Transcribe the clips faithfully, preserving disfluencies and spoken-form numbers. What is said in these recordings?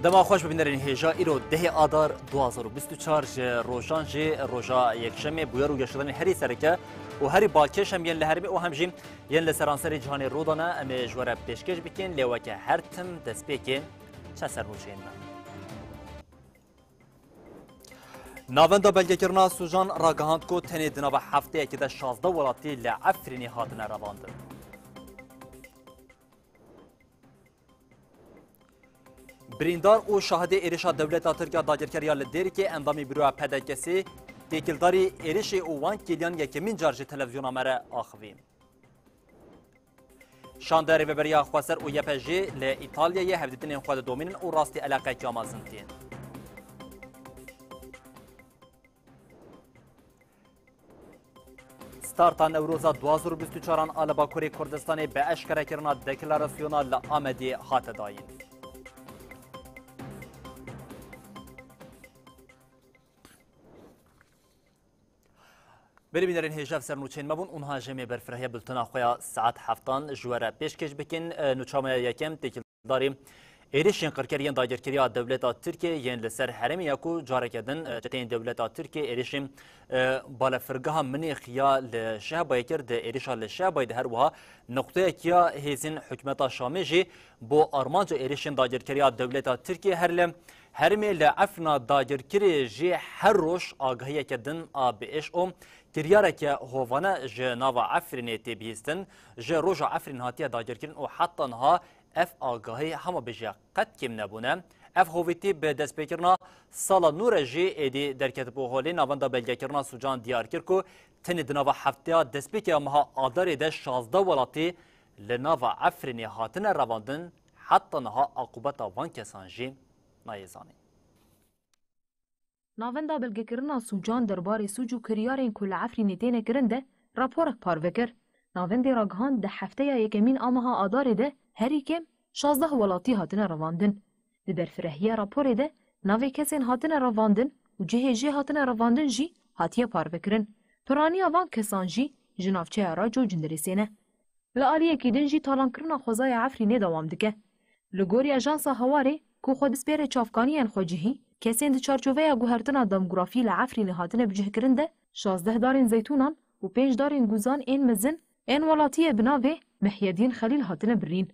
Dema xweş bibînerên hêja, îro dehê Adar du hazar û bîst û çar ji rojan jî roja yekşemê bûyer û geşedanên herî sereke û herî balkêş hem yên li herêmê û hem jî yên li seranserê cîhanê rû dane, em ê ji we re pêşkêş bikin, lê weke her tim destpêkê çend sernûçeyên me. Navenda belgekirina sûcan ragihand ku tenê di nava hefteyekê de şazdeh welatî li Efrînê hatine revandin. Birîndar û şahidê êrişa dewleta Tirk ya dagirker ya li Dêrikê endamê Buroya P D K'ê têkildarî êrişê û wan kêliyan yekemîn car ji televizyona me re axivî. Şanda Rêveberiya Xweser û Y P G li Îtalyayê hevdîtinên xwe didomînin û rastî eleqeyeke mezin tên. Starta Newroza du hazar û bîst û çaran a li Bakurê Kurdistanê bi eşkerekirina deklarasyona li Amedê hate dayîn. Belê bînerên hêja, ev sernûçeyên me bûn û niha jî em ê berfirehîya bultena xwe ya saet heftan ji we re pêşkêş bikin. E, nûça me ya yekem têkildarî êrişên qirker yên dagirkeriya dewleta Tirkiyê yên li ser herêmê ya ku careke din, e, çeteyên dewleta Tirkiyê êrişên, e, balefirgeha Minêx ya li Şehbayê kir. Di êrişa li Şehbayê de her wiha nuqteyek ya hêzên hikûmeta Şamê jî bo armanca êrişên dagirkeriya dewleta Tirkiyê her li herêmê li Efrîna dagirkirê jî her roj agahiyeke din a bi êş û kiryareke hovane ji nava Efrînê tê bihîstin. Ji roja Efrîn hatiye dagirkirin û heta niha ev agahî hema bêje qet kêm nebûne. Ev hovîtî bi destpêkirina sala nû re jî êdî derketibû holê. Navenda belgekirina sûcan diyar kir ku tenê di nava hefteya destpêkê ya meha Adarê de şazdeh welatî li nava Efrînê hatine revandin, heta niha aqûbeta van kesan jî nayê zanîn. Navenda belgekirina sûcan derbarê sûc û kiryarên ku li Efrînê têne kirin de raporek parve kir. Navendê ragihand di hefteya yekemîn a meha Adarê de herî kêm şazdeh welatî hatine revandin. Di berfirehiya raporê de navê kesên hatine revandin û cihê jê hatine revandin jî hatiye parvekirin. Piraniya van kesan jî ji navçeya Raco Cindirêsê ne. Li aliyekî din jî talankirina xwezaya Efrînê dewam dike. Li gorî Ajansa Hawarê, ku xwe dispêre çavkaniyên xwecihî, kesên di çarçoveya guhertina demografî li Efrînê hatine bicihkirin de şazdeh darên zeytûnan û pênc darên guzan ên mezin ên welatiyê bi navê Mehyedîn Xelîl hatine birîn.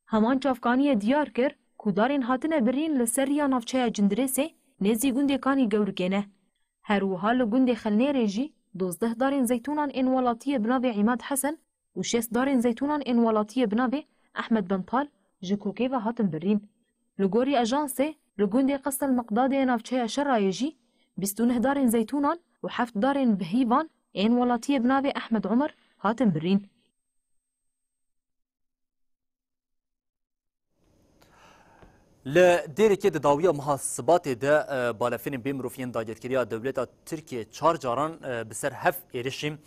Heman çavkaniyê diyar kir ku darên hatine birîn li ser riya navçeya Cindirêsê nêzî gundê Kanî Gewrikê ne. Her wiha li gundê Xelnêrê jî dozdeh darên zeytûnan ên welatiyê bi navê Îmad Hesen û şêst darên zeytûnan ên welatiyê bi navê Ehmed Bental ji kokê ve hatin birîn. Li gorî ajansê, li gundê Qestel Meqdadê navçeya Şerayê jî bîst û neh darên zeytûnan û heft darên bihîvan ên welatiyê bi navê Ehmed Omer hatin birîn. Li Dêrikê di dawiya meha Sibatê de, e, balefirên bê mirov yên dagirkeriya dewleta Tirkiyê çar caran, e, bi ser hev êrişî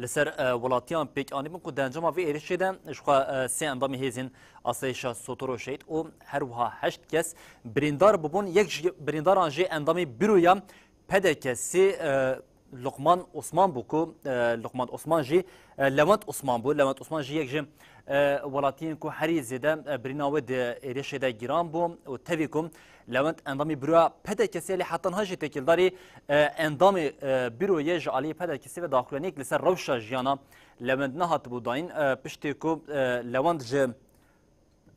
li ser, e, welatiyan pêk anîbûn ku di encama vê êrişê de ji xwe, e, sê endamê hêzên asayişa Sotoro şehîd û her wiha heşt kes birîndar bûbûn. Yek ji birîndaran jî endamê Büroya P D K'ê, e, Luqman Osman bû ku, e, Luqman Osman jî, e, Lewent Osman bû. Lewent Osman jî yek ji, e, welatiyên ku herî zêde, e, birîna wê di êrişê de giran bû û tevî ku Lewent endamê Büroya P D K'ê lê heta niha jî têkildarî, e, endamê, e, Büroyê ji aliyê P D K'ê ve daxuyaniyek li ser rewşa jiyana Lewent nehatibû dayîn. E, piştê ku, e, Lewent ji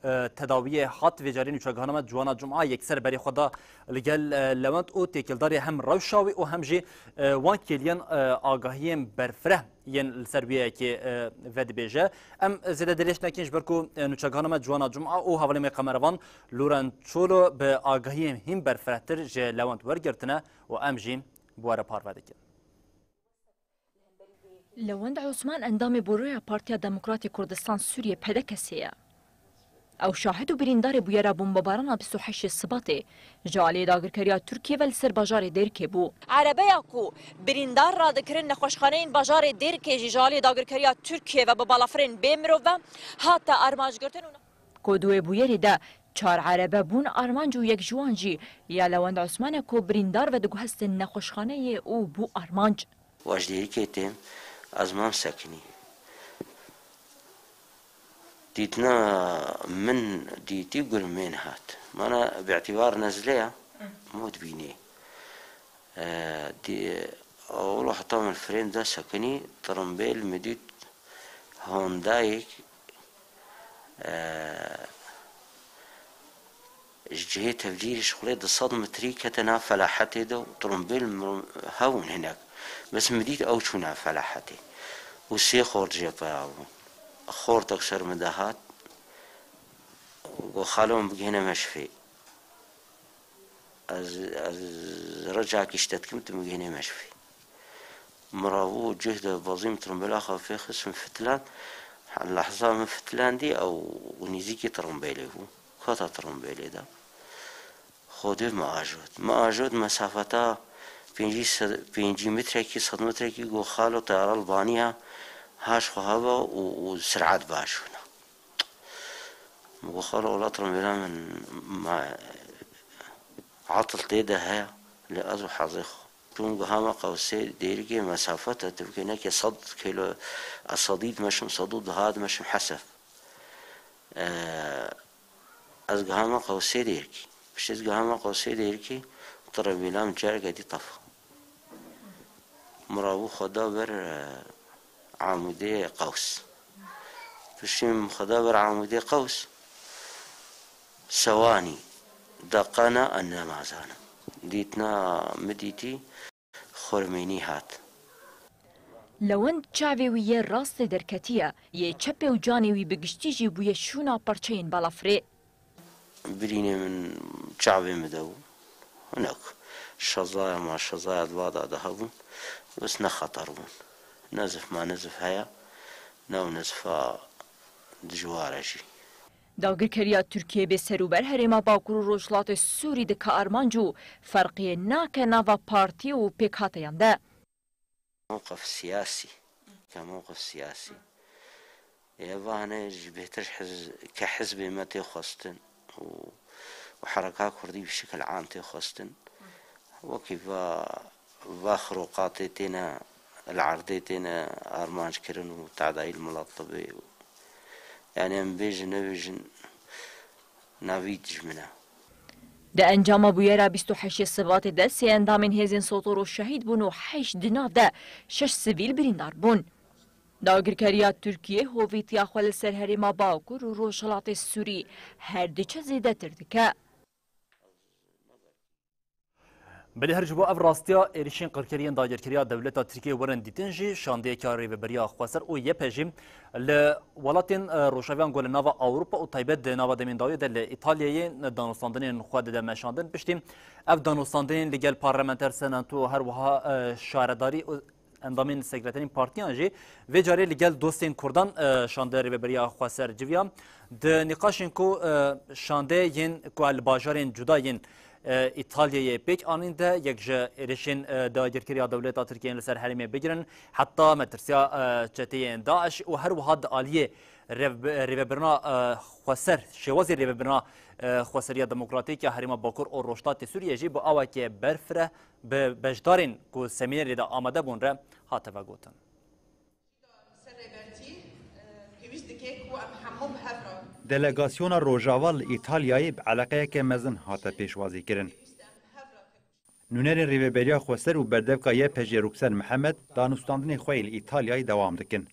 e, tedawiyê hat vê carê nûçegihana me Ciwana Cuma yekser berê xwe da li gel, e, Lewent û têkildarê hem rewşa wî û hem jî, e, wan kêliyan, e, agahiyên berfireh yên li ser wê yekê, e, vedibêje. Em zêde dirêj nekin ji ber ku, e, nûçegihana me Ciwana Cuma û hevalê me kamerevan Loren Çolo bi agahiyên hîn berfirehtir ji Lewent wergirtine û em jî bi we re parve dikin. Lewend Osman endamê Buroya Partiya Demokratê Kurdistan Sûriyê P D K'ê ye. Ew şahid û birîndarê bûyera bombebarana bîst û heştê Sibatê ji aliyê dagirkeriya Tirkiyê ve li ser bajarê Dêrikê bû. Erebeya ku birîndar radikirin nexweşxaneyên bajarê Dêrikê jî ji aliyê dagirkeriya Tirkiyê ve bi balafirên bê mirov ve hate armancgirtin û Ku di wê bûyerê de çar erebe bûn armanc û yek ji wan jî ya Lewend Osman e ku birîndar ve diguhestin nexweşxaneyê û bû armanc. Û ez ji Dêrikê têm, ez mam sekinî. Dîtina min dîtî gurmên hat. Mana bi îtîbar nezle ya, mo dibînê. E, dî-, ewla heta min frên da sekinî, tirimbêl min dît Hondayek, e, ji cihê tevlîrê ji xulê du sed metrî kete nav felahetê de û tirimbêl mir-, hebûn hinek. Bes min dît ew çû nav felahetê. Û sê xort jê peya bûn. Xortek ser min de hat. Got, "Xalo, min bigihîne meşfê. Ez, ez ricakî ji te dikim, tu min gihînê meşfê." Min rabû cih de bazî min tirimbêla xwe fêxist, min fitiland. Lehza min fitilandî ew nîzîkî tirimbêlê bû. Kata tirimbêlê de. Xwedê min ajot. Min ajot mesafeta pêncî se-, pêncî metrekî, sed metrekî, got, "Xalo, teyara li baniya, ha ji xwe hebe û, û sirat baş bûne." Min got, "Xalo, wela tirimbêla min ma-, atil tê de heye, lê ez û hezê xwe." Çûm gihama Qewsê dêrikê mesafet e, tu bikê neke sed kilo, ez sedî dimeşim, sed û duha dimeşim hesef. E, ez gihama Qewsê dêrikê. Piştî ez gihama Qewsê dêrikê, tirimbêla min careke dî tefa. Min rabû xwe da ber, e, Amûdê Qews. Piştî min xwe da ber Amûdê Qews, sewanî, deqana, ez nemazanim. Dîtina min dîtî, xurmênî hat. Lewend çavê wî yê rastê derketiye, yê çepê û canê wî bi giştî jî bûye şûna parçeyên balafirê. Birînê min çavê min de bû. Hinek şezaya ma şezaya di va de hebûn. Bes ne xeter bûn. Nezif ma nezif heye. Ne û nezifa dijwar e jî. Dagirkeriya Tirkiyê bê serûber herêma Bakur û Rojhilatê Sûrî dike armanc û ferqiyê nake nava partî û pêkhateyan de. Mewqif siyasî, ke mewqif siyasî. Ê, va hene ji bêhtir hiz-, ke hizbê me tê xwestin û, û hereka kurdî bi şikil am tê xwestin. Wekî va, va xiroqatê têne, li erdê têne armanc kirin û tadayî li miletibê û, yanî em bêjin nebêjin, navî dijmin e. Di encama bûyera bîst û heştê Sibatê de sê endamên hêzên Sotoro şehîd bûn û heşt di nav de şeş sivîl birîndar bûn. Dagirkeriya Tirkiyê hovîtiya xwe li ser herêma Bakur û Rojhilatê Sûrî her diçe zêdetir dike. Belê her ji bo ev rastiya êrişên qirkeriyên dagirkeriya dewleta Tirkiyê werin dîtin jî, şandeyeke Rêveberiya Xweser û Y P G li welatên, e, Rojaviyan ku li nava Ewropa û taybet di nava demên dawiyê de li Îtalyayê danûstandinên xwe dide meşandin. Piştî ev danûstandinên li gel parlamenter senato û her wiha, e, şaredarî û endamên sekreterên partiyan jî vê carê li gel dostên kurdan, e, şande Rêveberiya Xweser civiya. Di nîqaşên ku, e, şande yên ku li bajarên cuda yên, e, Îtalyayê pêk anîn de yek ji êrişên, e, dagirkeriya dewleta Tirkiyê yên li ser herêmê bigirin, heta metirsiya, e, çeteyên DAIŞ û her wiha di aliyê rêv-, rêvebirina, e, xweser, şêwazê rêvebirina, e, xweseriya demokratîk ya herêma Bakur û Rojhilatê Sûriyê jî bi awakê berfireh bi beşdarên ku semînerê de amade bûn re hate vegotin. Ser rêbertî, e, pêwîst dike ku em hemû bi hev re. Delegasyona Rojava li Îtalyayê bi eleqeyeke mezin hate pêşwazîkirin. Nûnerên Rêveberiya Xweser û berdevka Y P G Ruksen Mihemed danûstandinê xwe yê li Îtalyayê dewam dikin.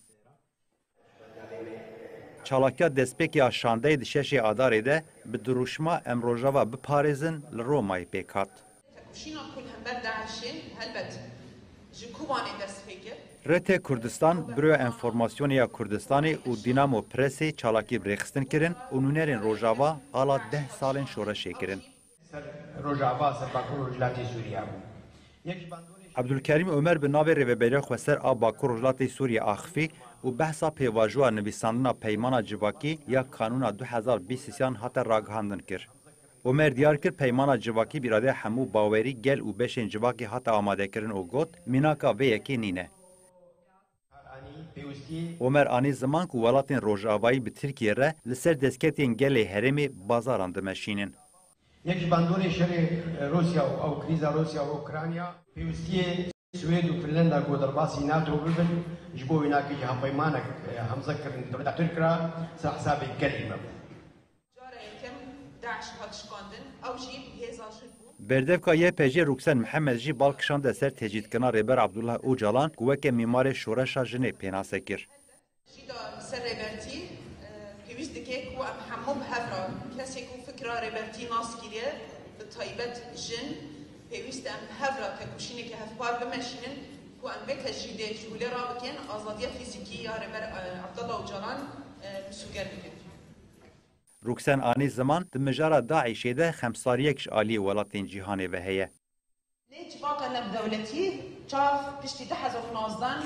Çalakiya destpêkê ya şandeyê di şeşê Adarê de bi dirûşma Em Rojava biparêzin li Romayê pêk hat. Têkoşîna ku li hember DAIŞê helbet ji Kobanê dest pê kir. R T Kurdistan, Buroya Enformasyonê ya Kurdistanê û Dinamo Presê çalakî bi rêxistin kirin û nûnerên Rojava ala deh salên şoreşê kirin. Ser Rojava, ser Bakur û Rojhilatê Sûriye bû. Yek ji bandorê Ebdulkerîm Omer bi navê Rêveberiya Xweser a Bakur Rojhilatê Sûriye axifî û behsa pêvajoya nivîsandina Peymana Civakî ya Kanûna du hezar bîst û sê an hate ragihandin kir. Omer diyar kir, Peymana Civakî bi îradeya hemû bawerî, gel û beşên civakê hate amadekirin û got, mînaka vê yekê nîne. Omer anî ziman ku welatên Rojavayî bi Tirkiyê re li ser destkeftiyên gelê herêmê bazaran dimeşînin. Yek ji bandorê şerê Rûsya û ew krîza Rûsya û Ukrayna, pêwîstiyê Swêd û Finlanda ku derbasî NATO bibin, Ji bo wî nakê jî hevpeymanek, e, hemze kirin dewleta Tirk re ser hesabê gelê me bû. Cara yekem DAIŞ hat şikandin, ew jî bi hêza jin bû. Berdevka Y P G Ruksen Mihemed jî bal kişande ser tecrîdkirina Rêber Abdullah Ocalan ku weke mîmarê şoreşa jinê pênase kir. Jî da li ser rêbertî, e, pêwîst dike ku em hemû bi hev re, kesê ku fikra rêbertî nas kiriye, bi taybet jin, pêwîst e em bi hev re tekoşîneke hevpar bimeşînin ku em vê tecrîdê ji holê rabikin, azadiya fîzîkî ya Rêber, e, Abdullah Ocalan, e, misûger bikin. Ruksen anî ziman, di mijara DAIŞê de xemsariyek ji aliyê welatên cîhanê ve heye. Lê civaka navdewletî çav piştî du hezar û nozdeh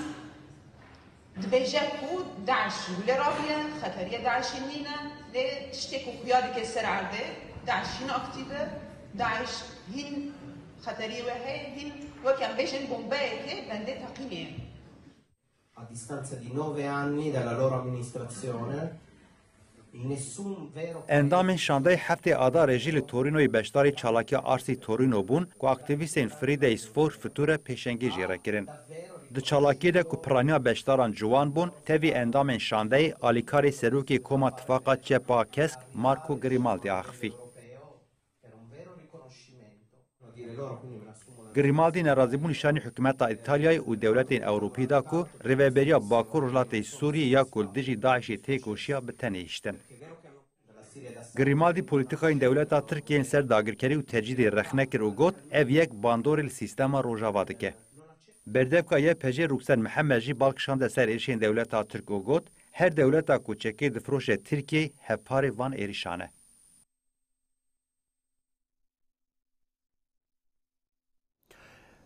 dibêje ku DAIŞ ji holê rabiye, xeteriya DAIŞê nîne, lê tiştê ku xuya dike ser erdê, DAIŞ hîn aktîf e, DAIŞ hîn xeteriyê wê heye, hîn weke em bêjin bombeyekê bendê teqînê ye. A distanza di nove anni dalla loro amministrazione, nessun vero Endamên şandeyê heftê Adarê jî li Torinoyê beşdarî çalakiya Arsi Torino bûn ku aktîvîstên Fridays for Future pêşengî jê re kirin. Di çalakiyê de ku piraniya beşdaran ciwan bûn, tevî endamên şandeyê alîkarê serokê Koma Tifaqa Çep a Kesk Marco Grimaldi axifî. Grimaldi nerazîbûn nîşanî hikûmeta Îtalyayê û dewletên Ewropî da ku rêveberiya Bakur Rojhilatê Sûriyê ya ku li dijî DAIŞê têkoşiya bi tenê hiştin. Grimaldi polîtîkayên dewleta Tirkiyê yên ser dagirkerî û tecrîdê rexne kir û got, ev yek bandorê li sîstema Rojava dike. Berdevka Y P G Ruksen Mihemed jî bal kişande ser êrişên dewleta Tirk û got, her dewleta ku çekê difiroşe Tirkiyeyê hevparê van êrişan e.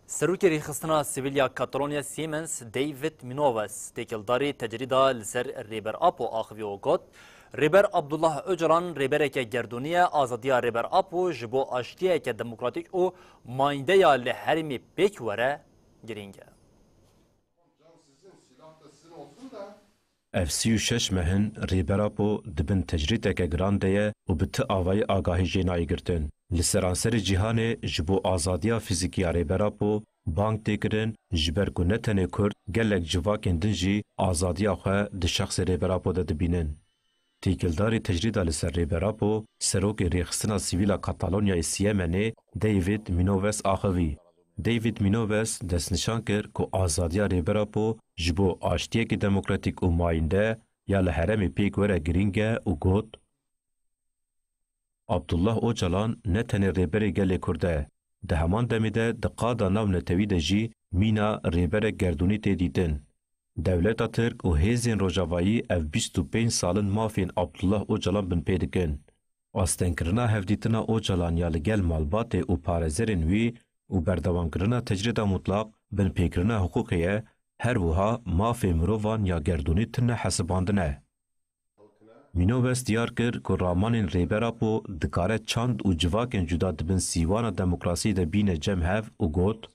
Serokê Rêxistina Sivîl ya Katalonyayê Siemens, David Minoves, têkildarî tecrîda li ser Rêber Apo axivî û got, Rêber Abdullah Ocalan rêbereke gerdûnî ye, azadiya Rêber Apo ji bo aştiyeke demokratîk û mayînde ya li herêmê pêk were girîng e. Ev sî û şeş meh in Rêber Apo di bin tecrîdeke giran de ye û bi ti avayî agahî jê nayê girtin. Li seranserê cîhanê ji bo azadiya fîzîkî ya Rêber Apo bang tê kirin, ji ber ku ne tenê Kurd, gelek civakên din jî azadiya xwe di şexsê Rêber Apo de dibînin. Têkildarî tecrîda li ser Rêber Apo, serokê Rêxistina Sivîl a Katalonyayê Siyemenê, David Minoves axivî. David Minoves destnîşan kir ku azadiya Rêber Apo ji bo aştiyekî demokratîk û mayînde ya li herêmê pêk were girîng e û got, Abdullah Ocalan ne tenê rêberê gelê Kurd e, di heman demê de di qada navnetewî de jî mîna rêberek gerdûnî tê dîtin. Dewleta Tirk û hêzên Rojavayî ev bîst û pênc sal in mafên Abdullah Ocalan binpê dikin. Astengkirina hevdîtina Ocalan ya li gel malbatê û parêzerên wî û berdewamkirina tecrîda mutlaq binpêkirina hiqûqê ye, her wiha mafê mirovan ya gerdûnî tune hesibandine. Mînobes diyar kir ku ramanên Rêber Apo dikare çand û civakên cuda di bin sîwana demokrasiyê de bîne cem hev û got,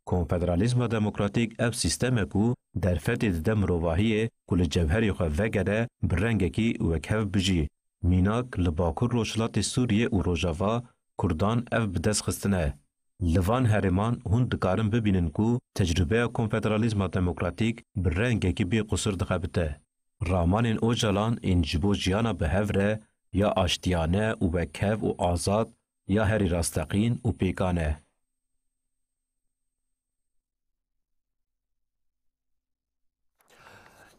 Konfederalîzma demokratîk ev sîstemek û derfetê dide mirovahiyê ku li cewherê xwe vegere bi rengekî wekhev bijî. Mînak, li Bakur Rojhilatê Sûriyê û Rojava Kurdan ev bi dest xistine. Li van herêman hûn dikarin bibînin ku tecrûbeya konfederalîzma demokratîk bi rengekî bêqusur dixebite. Ramanên Ocalan ên ji bo jiyana bi hev re ya aştiyane û wekhev û azad ya herî rasteqîn û pêkan e.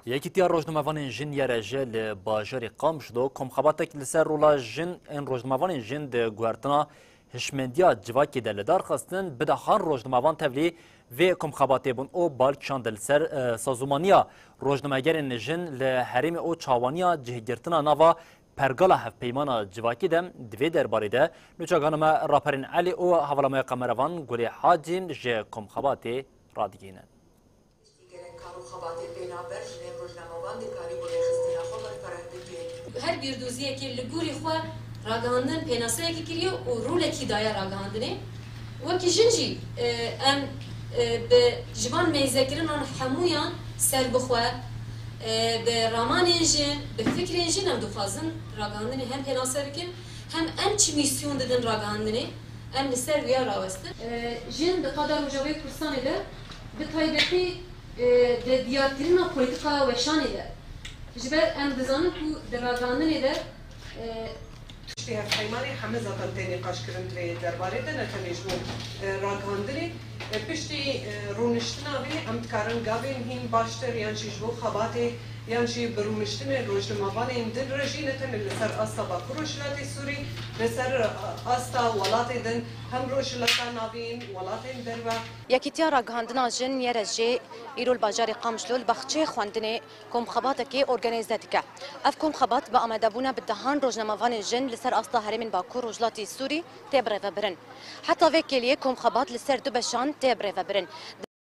Yekîtiya Rojnamevanên Jin Y R J li bajarê Qamişlo komxebatek li ser rola jin ên rojnamevanên jin di guhertina hişmendiya civakê de li dar xistin. Bi dehan rojnamevan tevlî vê komxebatê bûn û bal kişandin li ser, e, sazûmaniya rojnamegerên jin li herêmê û çawaniya cihgirtina nava pergala hevpeymana civakî de. Di vê derbarê de nûçegana me Raperên Elî û hevala me kamerevan Gulê Hacî ji komxebatê radigihînin. Gelek kar û xebatên pênaber jinên rojnamevan dikarî bo rêxistina xwe berfireh bike. Her bîrdoziyekê li gorî xwe ragihandin pênaseyekê kiriye û rolekî daye ragihandinê. Wekî jin jî, e, em, e, bi ji van meyzekirinan hemûyan ser bi xwe, e, bi ramanên jin, bi fikrên jin em dixwazin ragihandinê hem pênase bikin, hem em çi mîsyon didin ragihandinê, em li ser wiya rawestin. E, jin di qada Rojavayê Kurdistanê de bi taybetî E, di diyarkirina polîtîka weşanê de, ji ber em dizanin ku di ragihandinê de, e, Piştî hevpeymanê heme zaten tê nîqaşkirin di vê derbarê de, ne tenê ji bo, e, ragihandinê. E, piştî, e, rûniştina vê em dikarin gavên hîn baştir yan jî ji bo xebatê yan jî bi rûniştinên rojnamevanên din re jî ne tenê li ser asta Bakur Rojhilatê Sûrî, li ser, e, asta welatê din, hem Rojhilata Navîn, welatên derve. Yekîtiya Ragihandina Jin, Y R J, îro li bajarê Qamişlo li baxçeyê xwendinê komxebatekê organîze dike. Ev komxebat bi amadebûna bi dehan rojnamevanên jin li ser asta herêmên Bakur Rojhilatê Sûrî tê birêvebirin. Heta vê kêliyê komxebat li ser du beşan tê birêvebirin.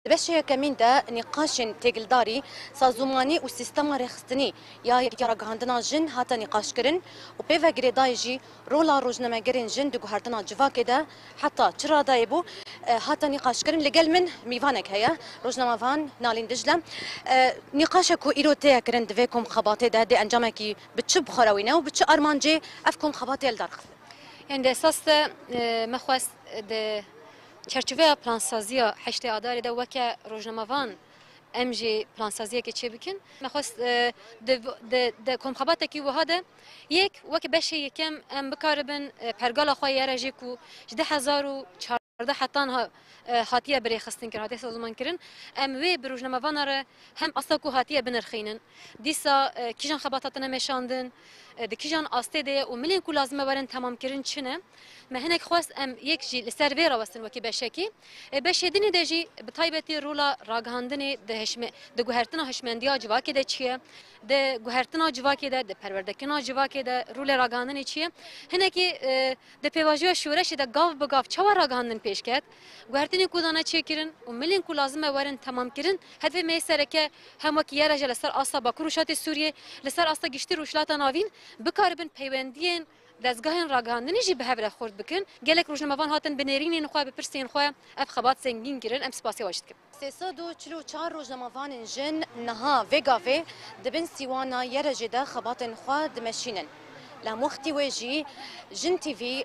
Di beşê yekemîn de nîqaşên têkildarî, sazûmanî û sîstema rêxistinî ya Yekîtiya Ragihandina Jin hate nîqaşkirin û pê ve girêdayî jî rola rojnamegerên jin di guhertina civakê de heta çi radayê bû, e, hate nîqaşkirin. Li gel min mîvanek heye, rojnamevan Nalîn Dicle. E, nîqaşa ku îro tê ye kirin di vê komxebatê de dê encamekî bi çi bi xwe re wîne û bi çi armancê ev komxebatê li dar xistin? Yani di esas de, e, me xwest di çerçoveya plansaziya heştê Adarê de weke rojnamevan em jî plansaziyekê çêbikin. Me xwest, e, di, di, di komxebatekî wiha de yek weke beşê yekem em bikaribin, e, pergala xwe Y R J ku ji du hezar û çardeh heta niha, e, hatiye birêxistin kirin, hatiye sazûman kirin. Em wê bi rojnamevana re hem asta ku hatiye binirxînin. Dîsa, e, kîjan xebat hatine meşandin, e, di kîjan astê de ye û milên ku lazim e werin temamkirin çi ne? Me hinek xwest em yek jî li ser vê rawestin wekî beşekî. E, beşê dinê de jî bi taybetî rola ragihandinê di hişme-, di guhertina hişmendiya civakê de çi ye? Di guhertina civakê de, di perwerdekirina civakê de rolê ragihandinê çi ye? Hinekî, e, di pêvajoya şoreşê de gav bi gav çawa ragihandin pêş ket? Guhertinên ku dane çêkirin û milên ku lazim e werin temamkirin, hedefê me yê sereke hem wekî Y R J li ser asta Bakur Rojhilatê Sûriyê, li ser asta giştî Rojhilata Navîn bikaribin peywendiyên dezgehên ragihandinê jî bi hev re xurt bikin. Gelek rojnamevan hatin bi nêrînên xwe, bi pirsên xwe ev xebat zengîn kirin. Em spasiya we jî dikin. Sê sed û çil û çar rojnamevanên jin niha vê gavê di bin sîwana Y R J de xebatên xwe dimeşînin. Li hemwextî wê jî Jin T V,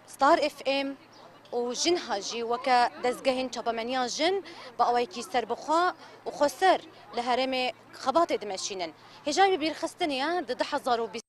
Star F M û Jinha jî weke dezgehên çapemeniya jin bi awayekî serbixwe û xweser li herêmê xebatê dimeşînin. Hêjayî bibîrxistinê ye di du hezar û bîst.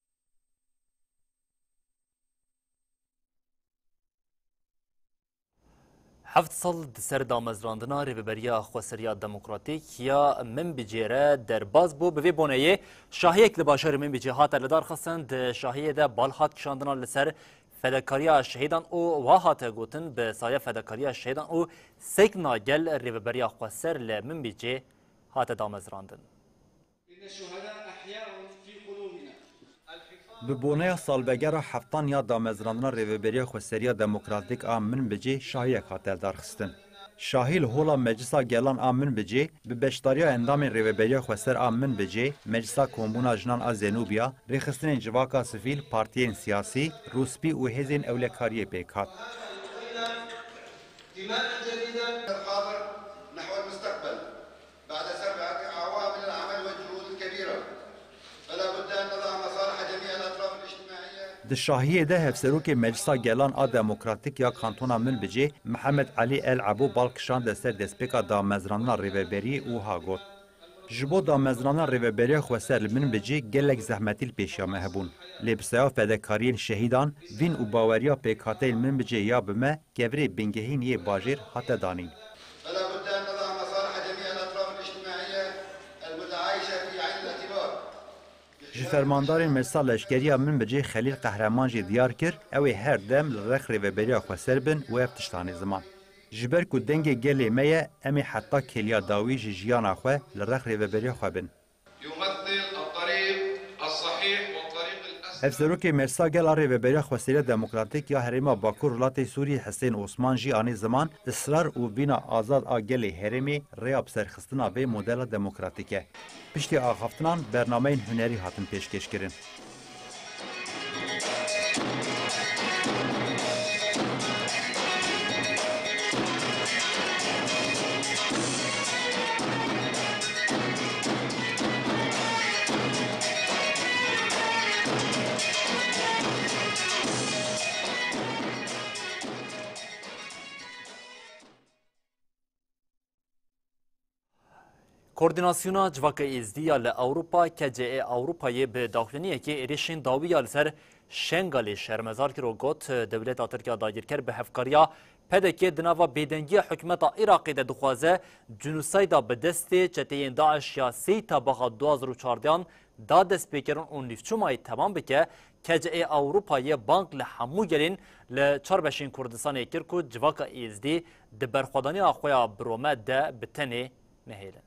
Heft sal di ser damezrandina Rêveberiya Xweseriya Demokratîk ya Minbicê re derbas bû. Bi vê boneyê şahiyek li bajarê Minbicê hate lidarxistin. Di şahiyê de bal hat kişandina li ser fedakariya şehîdan û wa hate gotin, bi saya fedakariya şehîdan û sekna gel Rêveberiya Xweser li Minbicê hate damezrandin. Bi boneya salvegera heftan ya damezrandina Rêveberiya Xweseriya Demokratîk a Minbicê şahiyek hate lidarxistin. Şahî li Hola Meclisa Gelan a Minbicê bi beşdariya endamên Rêveberiya Xweser a Minbicê, Meclisa Kombûna Jinan a Zenûbiya, rêxistinên civaka sivîl, partiyên siyasî, rûspî û hêzên ewlekariyê pêk hat. بعد سبعة أعوام من العمل والجهود الكبيرة، فلا بد أن نضع مصالح جميع الأطراف الاجتماعية. Di şahiyê de Hevserokê Meclisa Gelan a Demokratîk ya Kantona Minbicê, Mihemed Elî El Ebo bal kişande ser destpêka damezrandina rêveberiyê û wiha got, Ji bo damezrandina Rêveberiya Xweser li Minbicê gelek zehmetî li pêşiya me hebûn. Lê bi saya fedekariyên şehîdan, vîn û baweriya pêkhateyên Minbicê ya bi me, kevirê bingehîn yê bajêr hate danîn. فلا بد أن نضع مصالح جميع الأطراف الاجتماعية المتعايشة في عين الاعتبار. Ji fermandarên Meclisa Leşkerî ya Minbicê Xelîl Qehreman jî diyar kir, ew ê her dem li rex Rêveberiya Xweser bin û ev tişt anî ziman. Ji ber ku dengê gelê me ye, em ê heta kêliya dawî ji jiyana xwe li rex Rêveberiya xwe bin. يمثل الطريق الصحيح والطريق الأسلم. Hevserokê Meclisa Gel a Rêveberiya Xweseriya Demokratîk ya Herêma Bakur Rojhilatê Sûriyê Hisên Osman jî anî ziman, israr û vîna azad a gelê herêmê rêya bi serxistina vê modela demokratîk e. Piştî axaftinan bernameyên hunerî hatin pêşkêşkirin. Koordînasyona Civaka Êzdî ya li Ewropa, K C E Ewropayê, bi daxuyaniyekê êrişên dawî ya li ser Şengalê şermezar kir û got, dewleta Tirk ya dagirker bi hevkariya P D K di nava bêdengiya hikûmeta Iraqê de dixwaze, cinosayda bi destê çeteyên DAIŞ ya sêyî Tebaxa du hazar û çardehan da destpêkirin û nîvçûmayê temam bike, K C E Ewropayê bang li hemû gelên li çar beşên Kurdistanê kir ku civaka Êzdî di berxwedaniya xwe ya birome de bi tenê nehêlin.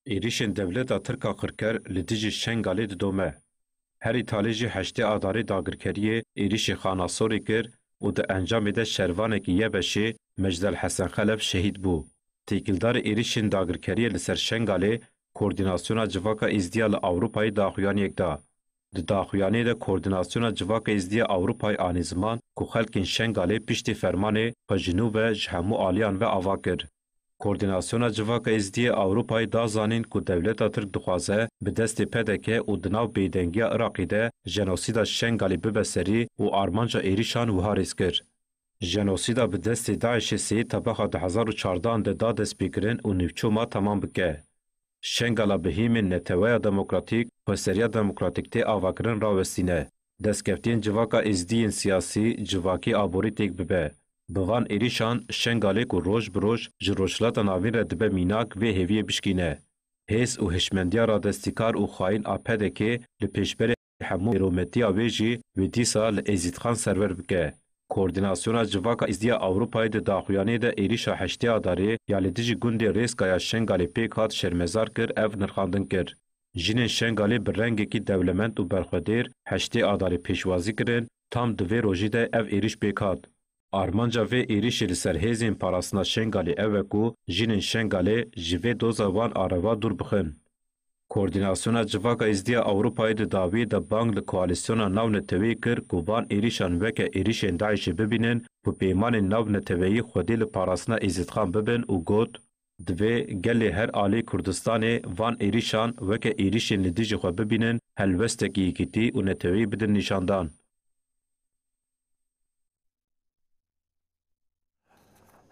Êrişên dewleta Tirk a qirker li dijî Şengalê didome. Herî talî jî heştê Adarê dagirkeriyê êrişê Xanasorê kir û di encamê de şervanekî Y B Şê Mecdel Hesen Xelef şehîd bû. Têkildarê êrişên dagirkeriyê li ser Şengalê Koordînasyona Civaka Êzdiya li Ewropayê daxuyaniyek da. Di daxuyaniyê de Koordînasyona Civaka Êzdiya Ewropayê anî ziman ku xelkên Şengalê piştî fermanê xwe ji nû ve ji hemû aliyan ve ava kir. Koordînasyona Civaka Êzdiyê Ewropayê da zanîn ku dewleta Tirk dixwaze bi destê P D K û di nav bêdengiya Iraqê de jenosîda Şengalê bibe serî û armanca êrişan wiha rêz kir. Jenosîda bi destê DAIŞê sêyê Tebaxa du hezar û çardehan de da destpêkirin û nîvçûma temam bike. Şengala bi hîmên neteweya demokratîk, xweseriya demokratîk tê avakirin rawestîne. Destkeftiyên civaka êzdî yên siyasî, civakî, aborî têk bibe. Bi van êrîşan Şengalê ku roj bi roj ji Rojhilata Navîn re dibe mînak vê hêviyê bişkîne. Hêz û hişmendiya radestîkar û xayîn a P D K li pêşberê hemû mêrometiya wê jî wê dîsa li Êzîdxan serwer bike. Koordînasyona Civaka Êzdiya Ewropayê di daxuyaniyê de êrîşa heştê Adarê ya li dijî gundê Rêska ya Şengalê pêk hat şermezar kir, ev nirxandin kir. Jinên Şengalê bi rengekî dewlemend û berxwedêr heştê Adarê pêşwazî kirin, tam di vê rojî de ev êrîş pêk hat. Armanca vê êrîşê li ser hêzên parastina Şengalê ew e ku jinên Şengalê ji vê doza wan a reva dûr bixin. Koordînasyona Civaka Êzdiya Ewropayê di dawiyê de bang li koalîsyona navneteweyî kir ku van êrîşan weke êrîşên DAIŞê bibînin, bi peymanên navneteweyî xwedî li parastina Êzîdxan bibin û got, Divê gelê her alî Kurdistanê van êrîşan weke êrîşên li dijî xwe bibînin, helwestekî yekîtî û neteweyî bidin nîşandan.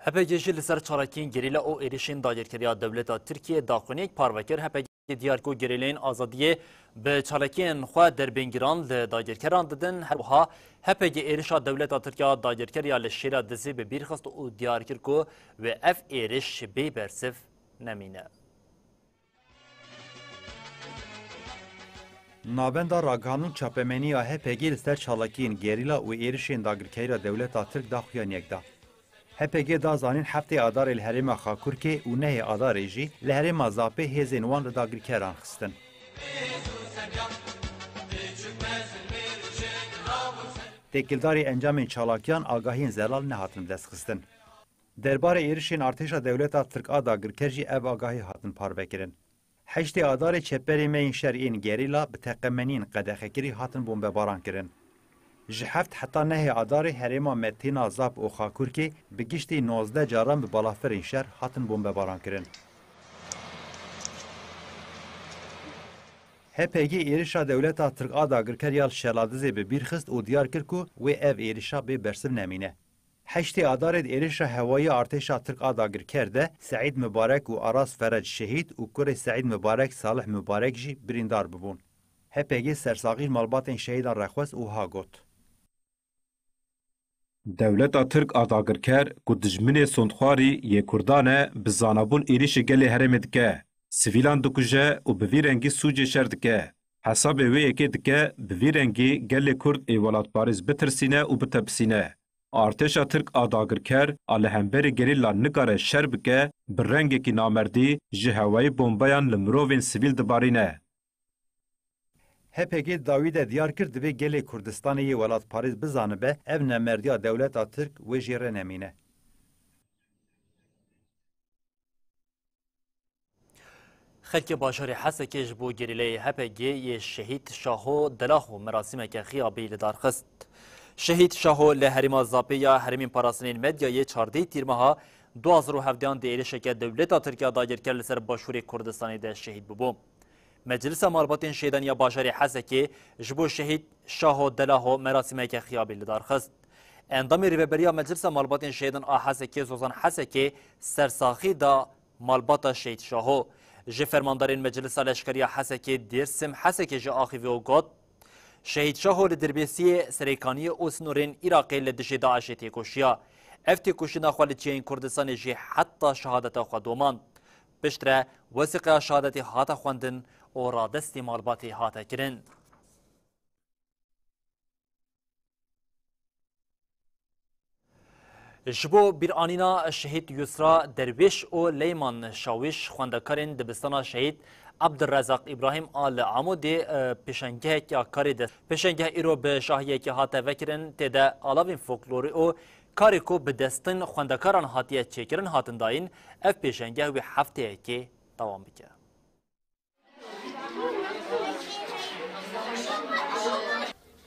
H P G jî li ser çalakiyên gerîla û êrişên dagirkeriya dewleta Tirkiyê daxuyaniyek parve kir. H P G diyar ku gerîlayên azadiyê bi çalakiyên xwe derbên giran li dagirkeran didin. Her wiha H P G êrişa dewleta Tirk ya dagirker ya li Şêla Dizê bi bîr xist û diyar kir ku wê ev êriş bê bersiv nemîne. Navenda ragihandin û çapemenî ya H P G li ser çalakiyên gerîla û êrişên dagirkerî ya dewleta Tirk daxuyaniyek da. H P G da zanîn heftê Adarê li herêma Xakurkê û nehê Adarê jî li herêma Zapê hêzên wan li dagirkeran xistin. Têkildarî encamên çalakiyan agahiyên zelal nehatin bidestxistin. Derbarê êrişên artêşa dewleta Tirk a dagirker jî ev agahî hatin parvekirin. Heştê Adarê çeperê me yên şer yên gerîla bi teqemeniyên qedexekirî hatin bombebaran kirin. Ji heft heta nehê Adarê herêma me têna Zap û Xakurkê bi giştî nozdeh caran bi balafirên şer hatin bombebaran kirin. H P G êrişa dewleta Tirk a dagirker ya li Şeladizê bi bîr xist û diyar kir ku wê ev êrişa bê bersiv nemîne. Heştê Adarê di êrişa hewayî ya artêşa Tirk a dagirker de Seîd Mibarek û Aras Ferec şehîd û kurê Seîd Mibarek Salih Mibarek jî birîndar bibûn. H P G sersaxî ji malbatên şehîdan re xwest û wiha got. Dewleta Tirk a dagirker ku dijminê sondxwarî yê Kurdan e, bi zanabûn êrîşê gelê herêmê dike. Sivîlan dikuje û bi vî rengî sûcê şer dike. Hesabê wê yekê dike, bi vî rengî gelê Kurd ê welatparêz bitirsîne û bitepisîne. Artêşa Tirk a dagirker a li hemberî gerîla nikare şer bike, bi rengekî namerdî ji hewayî bombeyan li mirovên sivîl dibarîne. H P G di dawî de diyar kir, divê gelê Kurdistanê yê welatparêz bizanibe, ev nemerdiya dewleta Tirk wê jê re nemîne. Xelkê bajarê Hesekê ji bo gerîleyê H P G yê şehîd Şaho Delaho merasîmeke xiyabî li dar xist. Şehîd Şaho li herêma Zapê ya Herêmên Parastinên Medyayê çardeh Tîrmeha du hazar û hevdehan di êrişeke dewleta Tirk ya dagirker li ser başûrê Kurdistanê de şehîd bûbû. Meclisa Malbatên Şêdaniya bajarê Hesekê ji bo şehîd Şaho Delaho merasîmeke xiyabî li dar xist. Endamê Rêveberiya Meclisa Malbatên Şehîdan a Hesekê Zozan Hesekê sersaxî da malbata Şehîd Şaho. Ji fermandarên Meclisa Leşkeriya Hesekê Dêrsim Hesekê jî axivî û got, Şehîd Şaho li Dirbêsiyê, Serêkaniyê û sînorên Iraqê li dijî DAIŞê têkoşiya. Ev têkoşîna xwe li çiyayên Kurdistanê jî heta şehadeta xwe domand. Piştre wesîqeya şehadetê hate xwendin û radestî malbatê hate kirin. Ji bo bîranîna Şehîd Yusra Derwêş û Leyman Şawîş, xwendekarên dibistana Şehîd Abdurrezaq Îbrahîm a li Amûdê, e, pêşengehek ya karê dest. Pêşengeh îro bi şahiyekê hate vekirin, tê de alavên folklorî û karê ku bi destin xwendekaran hatiye çêkirin hatin dayîn, ev pêşengeh wê hefteyekê dewam bike.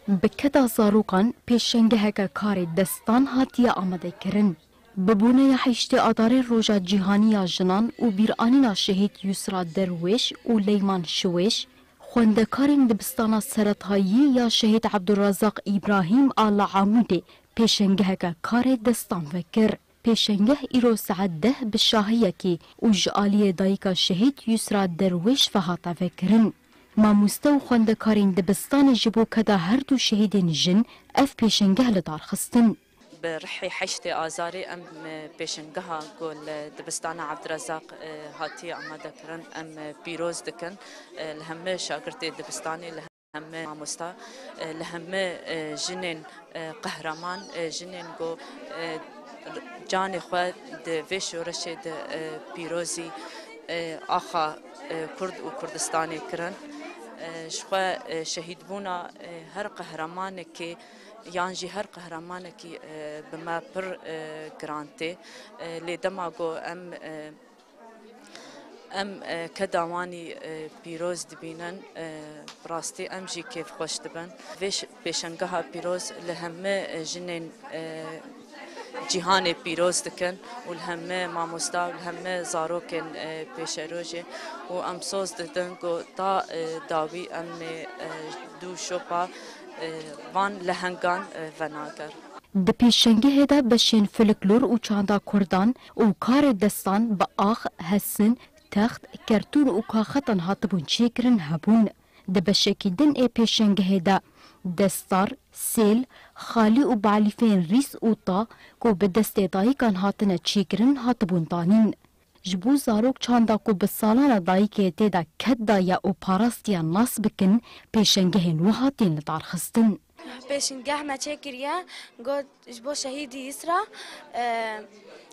Bi keda zarokan pêşengeheke karê destan hatiye amadekirin. Bi boneya heştê Adarê Roja Cîhanî ya Jinan û bîranîna Şehîd Yusra Derwêş û Leyman Şiwêş, xwendekarên dibistana seretayî ya Şehîd Ebdulrezaq Îbrahîm a li Amûdê pêşengeheke karê destan vekir. Pêşengeh îro saet deh bi şahiyekê û ji aliyê dayika Şehîd Yusra Derwêş ve hate vekirin. Mamoste û xwendekarên dibistanê ji bo keda her du şehîdên jin ev pêşengeh li dar xistin. Bi rihê heştê Azarê em, e, pêşengeha ku li dibistana Ebdirezaq, e, hatiye amadekirin, em, e, pîroz dikin, e, li hemî şagirtê dibistanê, li hemî mamosta, e, li hemî, e, jinên, e, qehreman, e, jinên ku, e, canê xwe di vê şoreşê de, e, pîrozî, e, axa, e, Kurd û Kurdistanê kirin. E, ji xwe, e, şehîdbûna, e, her qehremanekê yan jî her qehremanekî, e, bi me pir, e, giran tê. E, lê dema ku em, e, Em, e, keda wanî, e, pîroz dibînin, e, bi rastî em jî kêfxweş dibin. Vê ş-, pêşengeha pîroz li hemî, e, jinên, e, cîhanê pîroz dikin û li hemî mamosta û li hemî zarokên, e, pêşerojê û em soz didin ku ta, e, dawî em ê, e, dû şopa, e, van lehengan, e, venager. Di pêşengehê de beşên folklor û çanda kurdan û karê destan bi ax, hesin, text, kertûn û kaxetan hatibûn çêkirin hebûn. Di beşekî din ê pêşengehê de destar, sêl, xalî û balîfên rîs û ta ku bi destê dayikan hatine çêkirin hatibûn danîn. Ji bo zarok çanda ku bi salan e dayikê tê de ked daye û parastiye nas bikin, pêşengehên wiha tên lidarxistin. Pêşengeh me çêkiriye, got ji bo şehîdî Îsra, e,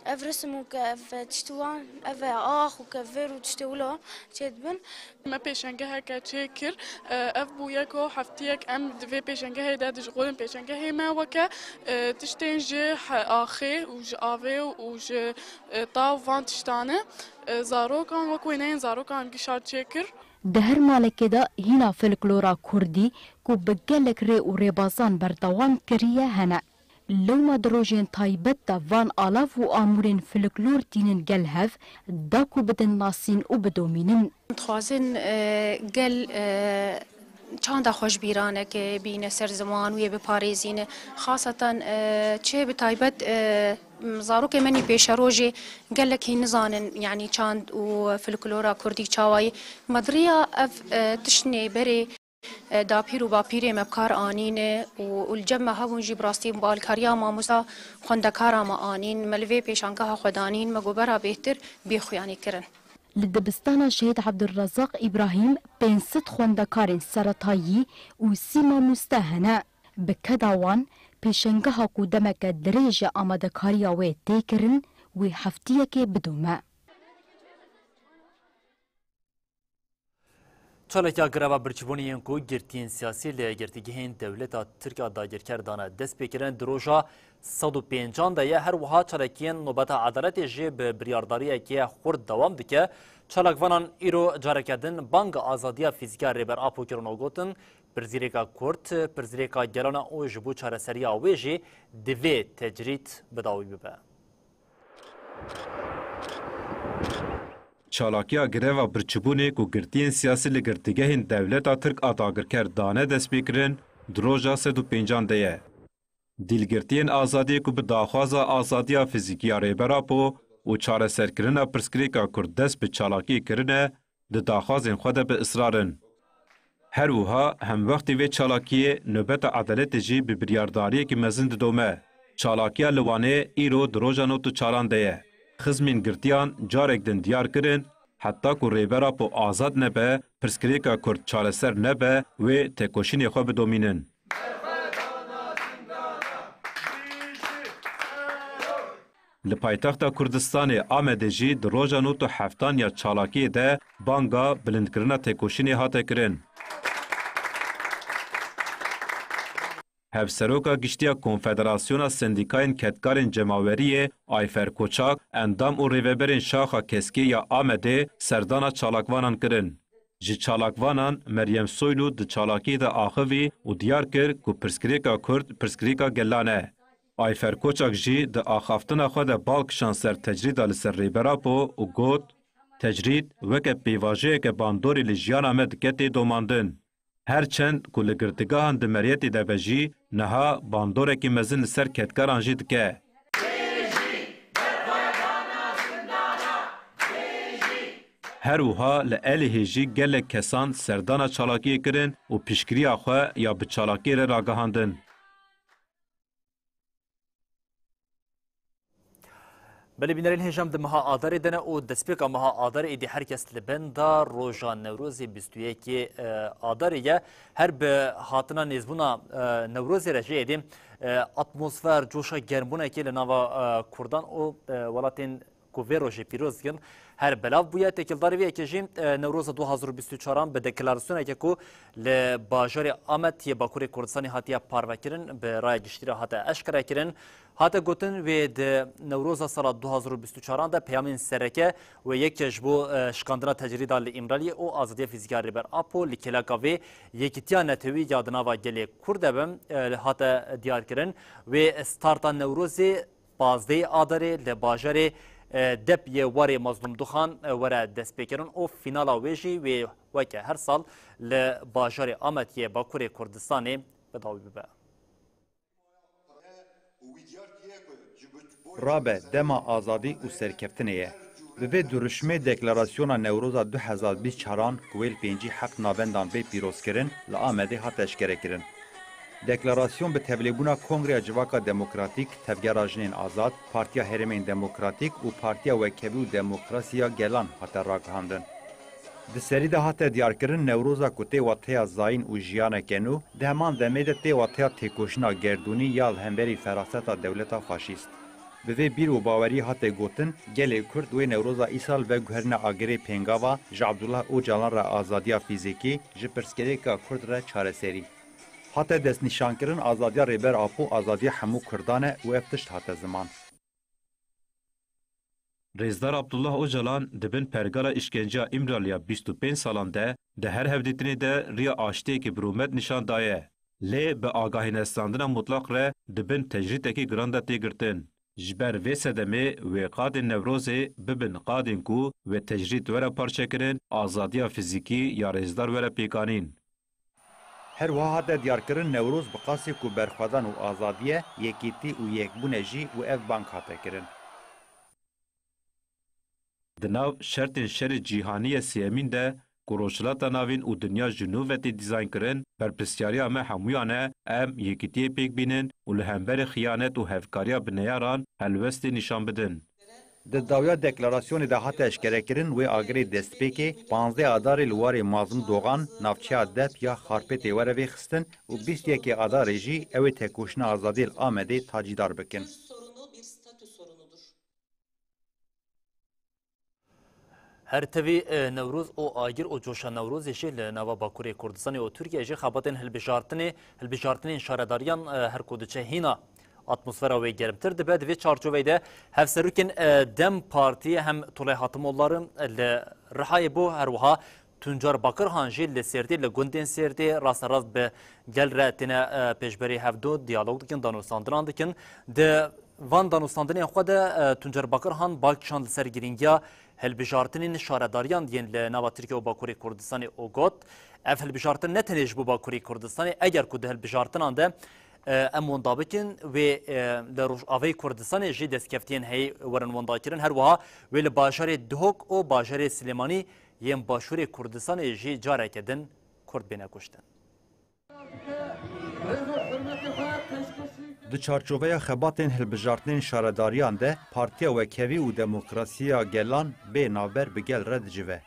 ev risim û ke-, ev tiştî wan, ev e ax û kevir û tiştê wilo çêdibin. Me pêşengeheke çêkir. E, ev bûye ku heftiyek em di vê pêşengehê de dişixulin. Pêşengehê me weke, e, tiştên ji he-, axê û ji avê û ji, e, taw van tiştan e. E, zarokan wek wêneyên zarokan gişa çêkir. Di her malekê de hîna folklora kurdî ku bi gelek rê û rêbazan berdewam kiriye hene. Lewma di rojên taybet de van alav û amûrên folklor tînin gel hev, da ku bidin nasîn û bidomînin. Dixwazin, e, gel, e, çanda xwe ji bîraneke bîne ser ziman wê biparêzîne. Xaseten, e, çê bi taybet, e, zarokê menî pêşerojê gelek hîn nizanin, yanî çand û folklora kurdî çawayî. Me diriya ev, e, tişt nêberê, e, dapîr û bapîrê me bi kar anîne û, û li cem me hebûn jî bi rastî bi alkariya mamosta xwendekara me anîn. Me li vê pêşangeha xwe danîn, me got bera bêhtir bê xuyanî kirin. Li dibistana Şehîd Ebdulrezaq Îbrahîm pênc sed xwendekarên seretayî û sî mamoste hene. Bi keda wan, pêşengeha ku demeke dirêj e amadekariya wê tê kirin, wê heftiyekê bidome. Çalakiya greva birçîbûnê yên ku girtiyên siyasî li girtîgehên dewleta Tirk a dagirker dane dest pê kirin, di roja sed û pêncan de ye. Her wiha çalakiyên Nobeta Edaletê jî bi biryardariyeke xurt dewam dike. Çalakvanan îro careke din banga azadiya fîzîk a Rêber Apo kirin û gotin, pirsgirêka Kurd, pirsgirêka gelan e û ji bo çareseriya wê jî divê tecrîd bi dawî bibe. Çalakiya greva birçîbûnê ku girtiyên siyasî li girtîgehên dewleta Tirk a dagirker dane destpêkirin, di roja sed û pêncan de ye. Dîlgirtiyên azadiyê ku bi daxwaza azadiya fîzîkî ya Rêber Apo û çareserkirina pirsgirêka Kurd dest bi çalakiyê kirine, di daxwazên xwe de bi israr in. Her wiha hemwextî vê çalakiyê nobeta edaletê jî bi biryardariyekî mezin didome. Çalakiya li Wanê îro di roja nod û çaran de ye. Xizmên girtiyan carek din diyar kirin, heta ku Rêber Apo azad nebe, pirsgirêka Kurd çareser nebe, wê têkoşînê xwe bidomînin. Li paytexta Kurdistanê Amedê jî di roja nod û heftan ya çalakiyê de banga bilindkirina têkoşînê hate kirin. Hevseroka Giştî ya Konfederasyona Sendîkayên Kedkarên Cemaweriyê Ayfer Koçak, endam û rêveberên Şaxa Keskê ya Amedê serdana çalakvanan kirin. Ji çalakvanan Meryem Soylu di çalakiyê de axivî û diyar kir ku pirsgirêka Kurd pirsgirêka gelan e. Ayfer Koçak jî di axaftina xwe de bal kişand ser tecrîda li ser Rêber Apo û got, Tecrîd weke pêvajoyeke bandorê li jiyana me dike tê domandin. Her çend ku li girtîgehan di meriyetê de be jî, niha bandorekî mezin li ser kedkaran jî dike. Her wiha li Elihê jî gelek kesan serdana çalakiyê kirin û piştgiriya xwe ya bi çalakiyê re ragihandin. Belê bînerên hêja, em di meha Adarê de ne û destpêka meha Adarê êdî her kes li benda roja Newrozê bîst û yekê, e, Adarê ye. Her bi hatina nêzbûna, e, Newrozê re jî êdî, e, atmosfer, coşa germbûnekê li nava, e, Kurdan û, e, welatên ku vê rojê pîroz dikin, her belav bûye. Têkildarî vê yekê jî, e, Newroza du hazar û bîst û çaran bi deklarasyoneke ku li bajarê Amed yê Bakurê Kurdistanê hatiye parvekirin, bi raya giştî re hate eşkerekirin. Hate gotin, wê di Newroza sala du hazar û bîst û çaran de peyamên sereke wê yek ji bo, e, şikandina tecrîda li Îmraliyê û azadiya fîzîkî ya Rêber Apo li kêleka vê yekîtiya netewî ya di nava gelê Kurd de bin, e, hate diyarkirin. Wê starta Newrozê pazdehê Adarê li bajarê, e, Dep yê Warê Mazlûm Duxan, e, were destpêkirin û fînala wê jî wê weke her sal li bajarê Amed yê Bakurê Kurdistanê bi dawî bibe. Rabe dema azadî û serkeftinê ye. Bi vê dirûşmê deklarasyona Newroza du hezar bîst çaran ku wê li pêncî heft navendan bê pîrozkirin, li Amedê hat eşkerekirin. Deklarasyon bi tevlêbûna Kongreya Civaka Demokratîk, Tevgera Jinên Azad, Partiya Herêmên Demokratîk û Partiya Wekhevî û Demokrasî ya Gelan hate ragihandin. Di serî de hate diyarkirin, Newroza ku tê wateya zayîn û jiyaneke nû, di heman demê de tê wateya têkoşîna gerdûnî ya li hemberî feraseta dewleta faşîst. Bi vê bîr û baweriyê hate gotin, gelê Kurd wê Newroza îsal veguherîne agirê pêngava ji Abdullah Ocalan re azadiya fîzîkî, ji pirsgirêka Kurd re çareserî. Hate destnîşankirin, azadiya Rêber Apo azadiya hemû Kurdan e û ev tişt hate ziman. Rêzdar Abdullah Ocalan di bin pergala îşkenceya Îmraliya bîst û pênc salan de di her hevdîtinê de riya aştiyekî bi rûmet nîşan daye. Lê bi agahînestandina mutlaq re di bin tecrîdekî giran de tê girtin. Ji ber vê sedemê wê qadên Newrozê bibin qadên ku wê tecrîd were parçekirin, azadiya fîzîkî ya rêzdar were pêkanîn. Her wiha hate diyarkirin, Newroz bi qasê ku berxwedan û azadî ye, yekîtî û yekbûn e jî û ev bang hate kirin. Di nav şertên şerê cîhanî yê sêyemîn de ku Rojhilata Navîn û dinya ji nû ve tê dîzaynkirin, berpirsyariya me hemûyan e, em yekîtiyê pêk bînin û li hemberî xiyanet û hevkariya bi neyaran helwestê nîşan bidin. Di dawiya deklarasyonê de hate eşkerekirin, wê agirê destpêkê panzdeh Adarê li warê Mazlûm Dogan, navçeya Dep ya Xarpêtê were vêxistin û bîst yekê Adarê jî ew ê tekoşîna azadiyê li Amedê tacîdar bikin. Her tevî, e, Newroz û agir û coşa Newrozê jî li nava Bakurê Kurdistanê û Tirkiyeyê jî xebatên hilbijartinê, hilbijartinên şaredariyan, e, her ku diçe hîna, atmosfera wê germtir dibe. Di vê çarçoveyê de hevserokên, e, DEM Partiyê hem Tulay Hatimoğulları li Rihayê bû, her wiha Tuncer Bakirhan jî li Sêrtê, li gundên Sêrtê rasterast bi gel re têne, e, pêşberî hevdu diyalog dikin, danûstandinan dikin. Di van danûstandinên xwe de, e, Tuncer Bakirhan bal kişand li ser girîngiya hilbijartinên şaredariyan yên li nava Tirkiye û Bakurê Kurdistanê û got, ev hilbijartin ne tenê ji bo Bakurê Kurdistanê, eger ku di hilbijartinan de E, em wenda bikin, wê, e, li Rojavayê Kurdistanê jî destkeftiyên heyî werin wendakirin. Her wiha wê li bajarê Duhok û bajarê Silêmanî yên Başûrê Kurdistanê jî careke din Kurd bêne kuştin. Di çarçoveya xebatên hilbijartinên şaredariyan de Partiya Wekhevî û Demokrasiya Gelan bê navber bi gel re dicive.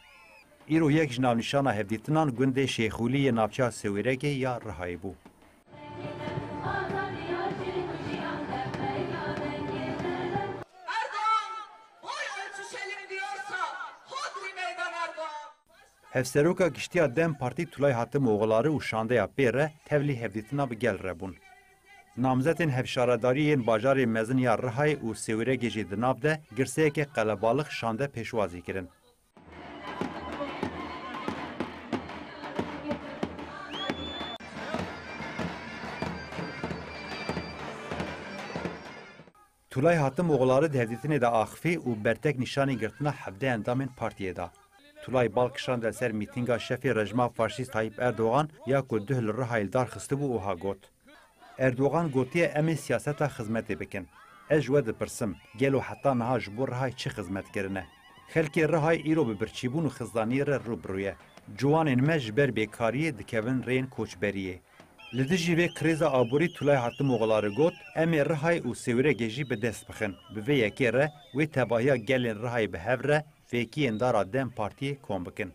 Îro yek ji navnîşana hevdîtinan gundê Şêxûlî yê navçeya Sêwîregê ya Rihayê bû. Erdoğan boy ölçüşelim diyorsa hodri meydan Erdoğan. Hevseroka Giştî ya DEM Partî Tulay Hatimoğulları û şandeya pê re tevlî hevdîtina bi gel re bûn. Namzetên hevşaredariyê yên bajarê mezin ya Rihayê û Sêwîregê jî di nav de girseyeke qelebalix şande pêşwazî kirin. Tulay Hatimoğulları di hevdîtinê de axifî û bertek nîşanî girtina hevdeh endamên partiyê da. Tulay bal kişand li ser mîtînga şefê rejima faşîst Tayyip Erdoğan ya ku duh li Rihayê li dar xistibû û ha got, Erdoğan gotiye em ê siyaseta xizmetê bikin. Ez ji we dipirsim, gelo heta niha ji bo Rihayê çi xizmet kirine? Xelkê Rihayê îro bi birçîbûn û xizaniyê re rû bi rû ye. Ciwanên me ji ber bêkariyê dikevin rêyên koçberiyê. Li dijî vê krîza aborî Tulay Hatimoğulları got, em ê Rihayê û Sêwîregê jî bi dest bixin. Bi vê yekê re wê tevahiya gelên Rihayê bi hev re vêkiyên dara DEM Partiyê kom bikin.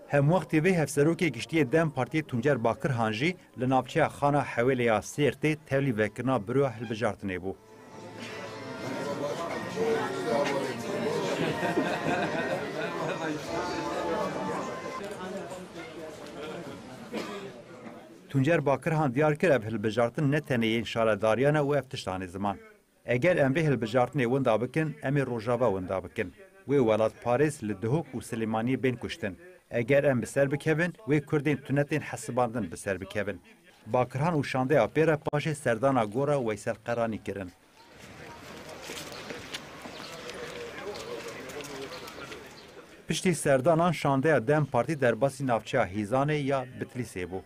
Hemwextî vê hevserokê giştî yê DEM Partiyê Tuncer Bakirhan jî li navçeya Xana Hewêlê ya Sêrtê tevlî vekirina buroya hilbijartinê bû. Tuncer Bakirhan diyar kir, ev hilbijartin ne tenê yên şaredariyan e û ev tişt anî ziman. Eger em vê hilbijartinê winda bikin, em ê Rojava winda bikin. Wê welatparêz li Duhok û Silêmaniyê bên kuştin. Eger em bi ser bikevin, wê Kurdên tune tên hesibandin bi ser bikevin. Bakirhan û şandeya pê re paşê serdana gora Weysel Qeranî kirin. Piştî serdanan şandeya DEM Partî derbasî navçeya Hîzanê ya Bitlîsê bû.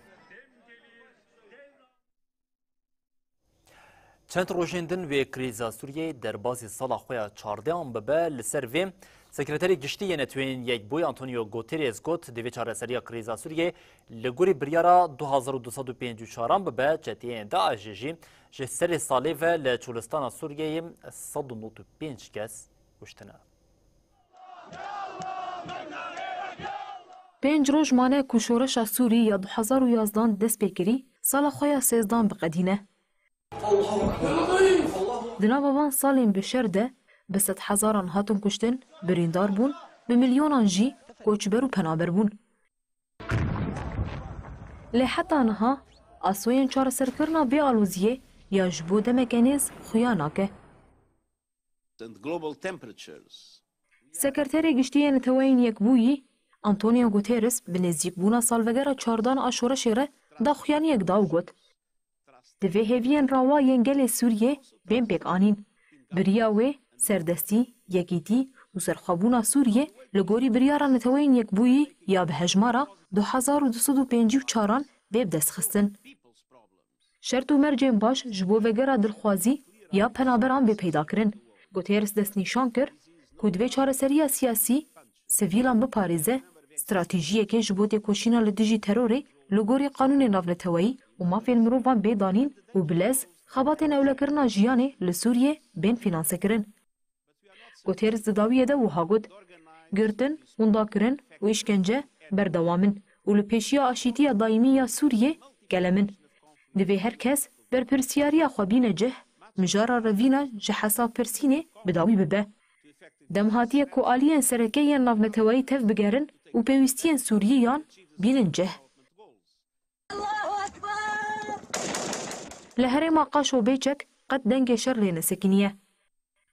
Çend rojên din wê krîza Sûriyeyê derbasî sala xwe ya çardehan bibe. Li ser vê, Sekreterê Giştî yê Neteweyên Yekbûyî Antonio Guterres got, divê çareseriya krîza Sûriyeyê li gorî biryara du hazar û du sed û pêncî û çaran bibe, çeteyên DAIŞê jî ji serê salê ve li çolistana Sûriyeyê sed û nod û pênc kes kuştine. Pênc roj mane ku şoreşa Sûrî ya du hezar û yazdan dest pê kirî, sala xwe ya sêzdan biqedîne. Di nava van salên bi şer de bi sedhezaran hatin kuştin, birîndar bûn, bi milyonan jî koçber û penaber bûn. Lê heta niha asoyên çareserkirina vê aloziyê ya ji bo demeke nêz xuya nake. And global temperatures. Sekreterê Giştî yê Neteweyên Yekbûyî, Antonio Guterres, bi nêzîkbûna salvegera çardan a şoreşê re daxuyaniyek da û got, Divê hêviyên rawa yên gelê Sûriyê bên pêk anîn. Bi riya wê, serdestî, yekîtî û serxwebûna Sûriyê li gorî biryara Neteweyên Yekbûyî ya bi hejmara du hezar û du sed û pêncî û çaran bê bi dest xistin. Şert û mercên baş ji bo vegera dilxwazî ya penaberan bê peyda kirin. Guterres destnîşan kir ku divê çareseriya siyasî sivîlan biparêze, stratejiyekê ji bo têkoşîna li dijî terorê li gorî qanûnên navneteweyî û mafên mirovan bê danîn û bi lez xebatên ewlekirina jiyanê li Sûriyê bên fînansekirin. Guterres di dawiyê de wiha got, Girtin, windakirin û îşkence berdewam in û li pêşiya aşîtiya daîmî ya Sûriyê kelem in. Divê her kes berpirsiyariya xwe bîne cih, mijara revîna ji hesabpirsînê bi dawî bibe. Dem hatiye ku aliyên sereke yên navneteweyî tev bigerin û pêwîstiyên Sûriyiyan bînin cih. Li herêma Qaşo Bêçek qet dengê şer lê nesekiniye.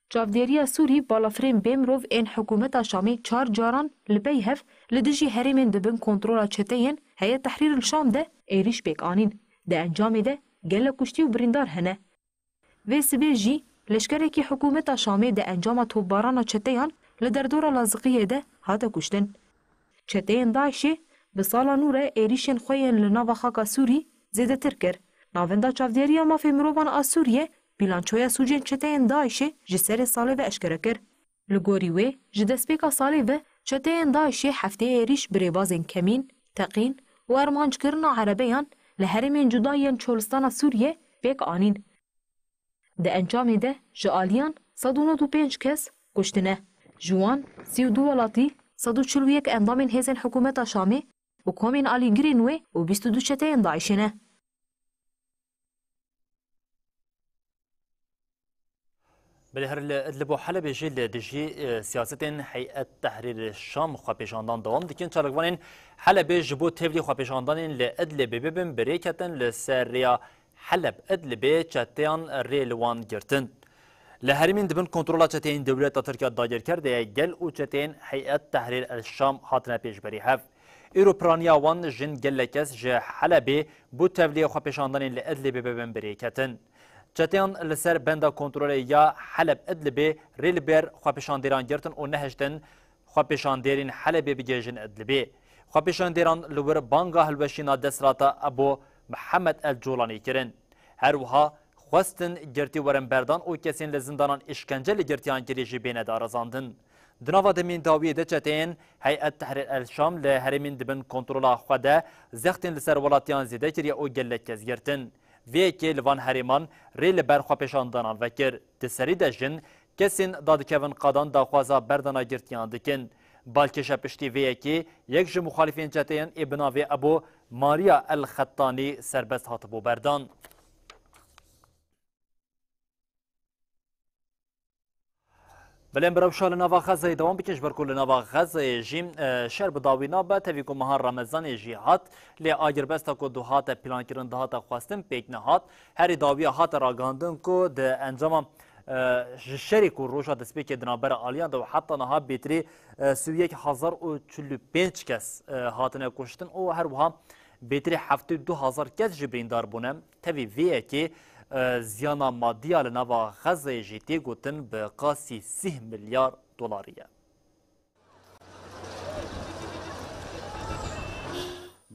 Çavdêriya Sûrî balafirên bêmirov ên hikûmeta Şamê çar caran li pey hev li dijî herêmên di bin kontrola çeteyên Heyet Tehrîr el Şam de êrîş pêk anîn. Di encamê de gelek kuştî û birîndar hene. Vê sibê jî leşkerekî hikûmeta Şamê di encama topbarana çeteyan li derdora Laziqiyê de hate kuştin. Çeteyên DAIŞê Bi sala nû re êrîşên xwe yên li nava xaka Sûrî zêdetir kir. Navenda Çavdêriya Mafê Mirovan a Sûriyê bîlançoya sûcên çeteyên DAIŞê ji serê salê ve eşkere kir. Li gorî wê, ji destpêka salê ve çeteyên DAIŞê heftê êrîş bi rêbazên kemîn, teqîn û armanckirina erebeyan li herêmên cuda yên çolistana Sûriyê pêk anîn. Di encamê de ji aliyan sed û nod û pênc kes kuştine. Ji wan sî û du welatî, sed û çil û yek endamên hêzên hikûmeta Şamê û komên alîgirên wê û bîst û du çeteyên DAIŞê ne. Belê her li Idlib û Helebê jî li dijî, e, siyasetên Heyet Tehrîr Şam xwepêşandan dewam dikin. Çalakvanên Helebê ji bo tevlî xwepêşandanên li Idlibê bibin bi rê ketin li ser rêya Heleb Idlibê çeteyan rê li wan girtin. Li herêmên di bin kontrola çeteyên dewleta Tirk ya dagirker de ye, gel û çeteyên Heyet Tehrîr El Şam hatine pêşberî hev. Îro piraniya wan jin gelek kes ji Helebê bo tevlî xwepêşandanên li Idlibê bibin bi rê ketin. Çeteyan li ser benda kontrolê ya Heleb Idlibê rê li ber xwepêşandêran girtin û nehiştin xwepêşandêrên Helebê bigihêjin Idlibê. Xwepêşandêran li wir banga hilweşîna desthilata Ebo Mihemed El Colanî kirin. Her wiha xwestin girtî werin berdan û kesên li zindanan îşkence li girtiyan kirî jî bêne darizandin. Di nava demên dawiyê de çeteyên Heyet Tehrîr El Şam li herêmên di bin kontrola xwe de zextên li ser welatiyan zêde kiriye û gelek kes girtin. Vê yekê li van herêman rê li ber xwepêşandanan vekir. Di serî de jin kesên dadikevin qadan daxwaza berdana girtiyan dikin. Balkêşa piştî vê yekê yek ji muxalîfên çeteyan ê bi navê Ebo Maria El Xettanî serbest hatibû berdan. Belê em bi rewşa li nava Xezeyê dewam bikin, ji ber ku li nava Xezeyê jî, e, şer bi dawî nabe, tevî ku meha Remezanê jî hat, lê agirbesta ku duhate plankirin, dihate xwestin pêk nehat. Herî dawiya hate ragihandin ku di encama, e, ji şerê ku roja destpêkê di navbera aliyan de û heta niha bêtirî, e, sî û yek hezar û çil û pênc kes, e, hatine kuştin û her wiha bêtirî heftê û du hezar kes jî birîndar bûne. Tevî vê yekê, e, ziyana madî ya li nava Xezeyê jî tê gotin bi qasî sîh milyar dolarî ye.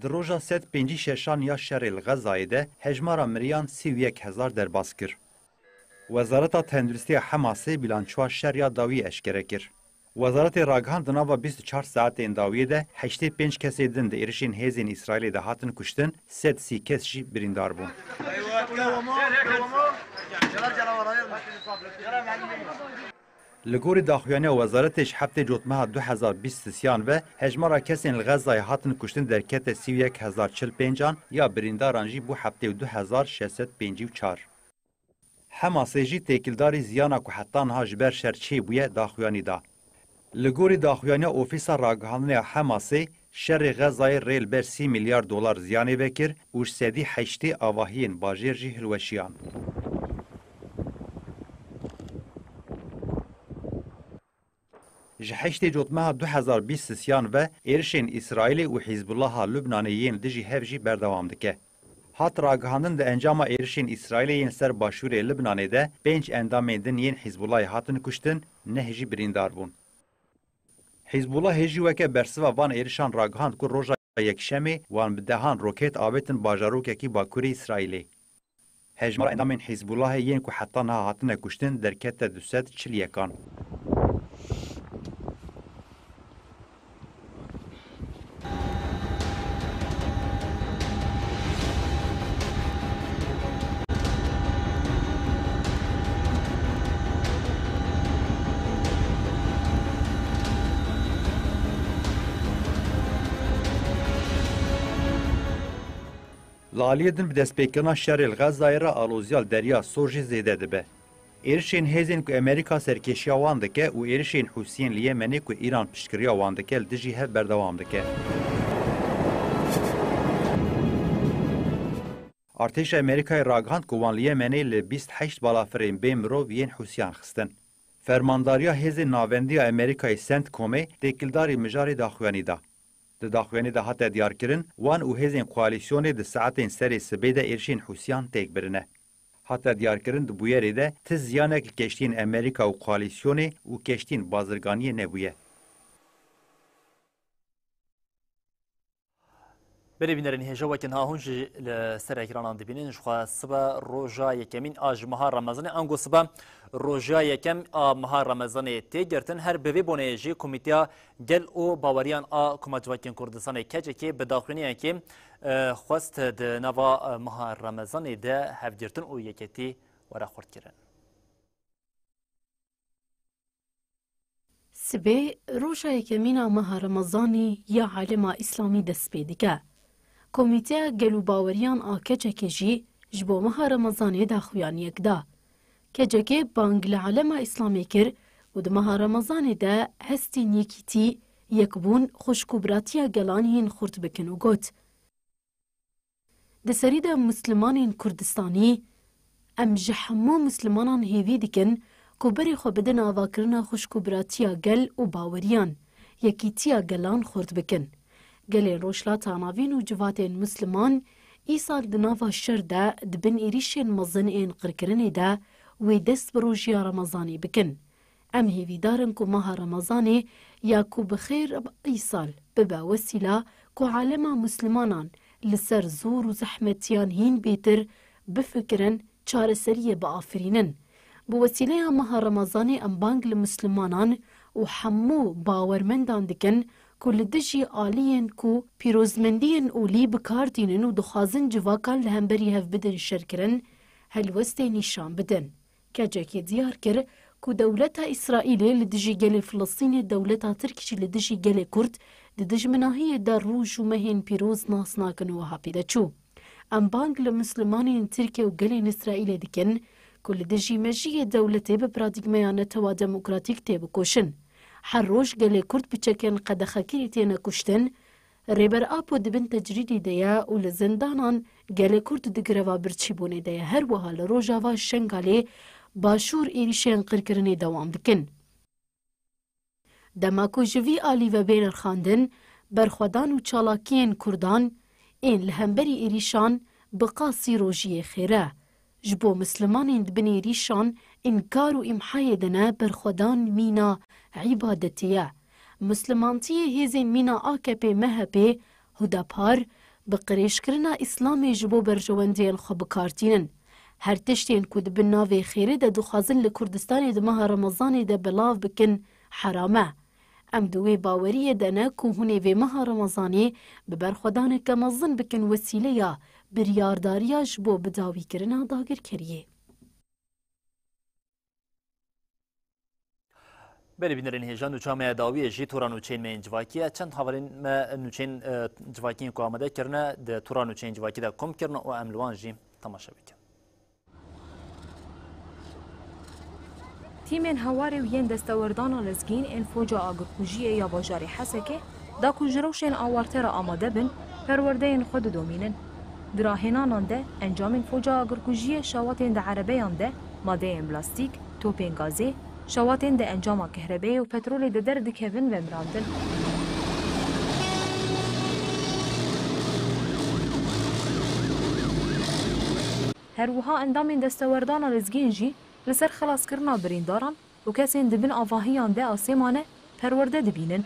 Di roja sed pêncî şeşan ya şerê li Xezayê de hejmara miriyan sî û yek hezar derbas kir. Wezareta Tenduristiya Hemasê bîlançoya şer ya dawî eşkere kir. Wezaretê ragihand di nava bîst û çar saetên dawiyê de heştê pênc kesê din di êrişên hêzên Îsraîlê de hatin kuştin, sed sî kes jî birîndar bûn. Li gorî daxuyaniya wezaretê ji heftê Cotmeha du hezar bîst sisiyan ve hejmara kesên li Xezayê hatin kuştin derkete sî û yek hezar çil pêncan ya birîndaran jî bû heftê û du hezar şeş sed pêncî û çar. Hemasê jî têkildarî ziyana ku heta niha ji ber şer çêbûye daxuyanî da. Li gorî daxuyaniya Ofîsa Ragihandinê ya Hemasê, şerê Xezayê rê li ber sî milyar dolar ziyanê vekir û ji sedî heştê avahiyên bajêr jî hilweşiyan. Ji heştê Cotmeha du hezar bîst sisiyan ve êrişên Îsraîlê û Hîzbullaha Lubnanê yên li dijî hev jî berdewam dike. Hat ragihandin, di encama êrişên Îsraîlê yên ser başûrê Libnanê de pênc endamên din yên Hîzbullahê hatin kuştin, neh jî birîndar bûn. Hîzbullahê jî weke bersiva van êrişan ragihand ku roja Yekşemê wan bi dehan roket avêtin bajarokekî bakurê Îsraîlê. Hejmara endamên Hîzbûlahê yên ku heta niha hatine kuştin derkete du sed çil yekan. Li aliyê din bi destpêkirina şerê li Xezayê re aloziya li Derya Sor jî zêde dibe. Êrişên hêzên ku Amerîka serkêşiya wan dike û êrişên Hûsiyên li Yemenê ku Îran piştgiriya wan dike li dijî hev berdewam dike. Artêşa Amerîkayê ragihand ku wan li Yemenê li bîst heşt balafirên bê mirov yên Hûsiyan xistin. Fermandariya Hêzên Navendî ya Amerîkayê, CENTCOMê têkildarî mijarê daxuyanî da. Di daxuyanî de hate diyarkirin, wan û hêzên koalîsyonê di saetên serê sibê de êrişên Hûsiyan têk birine. Hate diyarkirin, di bûyerê de ti ziyanek li keştiyên Amerîka û koalîsyonê û keştiyên bazirganiyê nebûye. Belê bînerên hêja, weke niha hûn jî li ser ekranan dibînin, jixwe sibe roja yekemîn a ji meha Remezanê, ango sibe roja yekem a meha Remezanê tê girtin. Her bi vê bonê jî Komîteya Gel û Baweriyan a Koma Civakên Kurdistanê, K C K, bi daxuyaniyekê, e, xwest di nava, e, meha Remezanê de hevgirtin û yeketî were xurtkirin. Sibê roja yekemîn a meha Remezanê ya alema Îslamî dest pê dike. Komîteya Gel û Baweriyan a K C K jî ji bo meha Remezanê daxuyaniyek da. K C K bang li alema Îslamê kir û di meha Remezanê de hestên yekîtî, yekbûn, xwişk û biratiya gelan yên xurt bikin û got, Di serî de Muslimanên Kurdistanî, em ji hemû Muslimanan hêvî dikin ku berê xwe bidin avakirina xwişk û biratiya gel û baweriyan, yekîtiya gelan xurt bikin. Gelên Rojhilata Navîn û civatên Musliman îsal di nava şer de di bin êrîşên mezin ên qirkirinê de wê dest bi rojiya Remezanê bikin. Em hêvîdar in ku meha Remezanê ya ku bi xêr îsal bibe wesîla ku alema Muslimanan li ser zor û zehmetiyan hîn bêtir bifikirin, çareseriyê biafirînin. Bi wesîleya meha Remezanê em bang li Muslimanan û hemû bawermendan dikin ku li dijî aliyên ku pîrozmendiyên olî bi kar tînin û dixwazin civakan li hemberî hev bidin şerkirin, helwestê nîşan bidin. K C K diyar kir ku dewleta Îsraîlê li dijî gelê Filistînê, dewleta Tirk jî li dijî gelê Kurd di dijminahiyê de roj û mehên pîroz nas nakin û wiha pê de çû, Em bang li Mislimanên Tirkiye û gelên Îsraîlê dikin ku li dijî mejiyê dewletê bi paradîgmeya netewa demokratîk têbikoşin. Her roj gelê Kurd bi çekên qedexekirî têne kuştin, Rêber Apo di bin tecrîdê de ye û li zindanan gelê Kurd di greva birçîbûnê de ye. Her wiha li Rojava, Şengalê, Başûr êrîşên qirkirinê dewam dikin. Dema ku ji vî alî ve bê nirxandin, berxwedan û çalakiyên Kurdan ên li hemberî êrîşan bi qasî rojiyê xêr e. Ji bo Mislimanên di bin êrîşan, înkar û îmhayê de ne, berxwedan mîna îbadetê ye. Mislimantiyê hêzên mîna A K P, M H P, Hudapar, bi qirêjkirina Îslamê ji bo berjewendiyên xwe bi kar tînin. Her tiştên ku di bin navê xêrê de dixwazin li Kurdistanê di meha Remezanê de belav bikin, heram e. Em di wê baweriyê de ne ku hûn ê vê meha Remezanê bi berxwedaneke mezin bikin wesîleya biryardariya ji bo bidawîkirina dagirkeriyê. Belê bînerên hêja, nûça me ya dawiyê jî tora nûçeyên me yên civakî ye. Çend hevalên me nûçeyên, e, civakî yên ku amade kirine, di tora nûçeyên civakî de kom kirine û em li wan jî temaşe bikin. Tîmên hewarê û yên destewerdana lezgîn ên foca agirkujiyê ya bajarê Hesekê da ku ji rewşên awarte re amade bin, perwerdeyên xwe didomînin. Di rahênanan de encamên foca agirkujiyê şawatên di erebeyan de madeyên plastîk, topên gazê, şawatên di encama kehrebeyê û petrolê de derdikevin vemirandin. Her wiha endamên destewerdana lezgîn jî li ser xelaskirina birîndaran û kesên di bin avahiyan de asê mane, perwerde dibînin.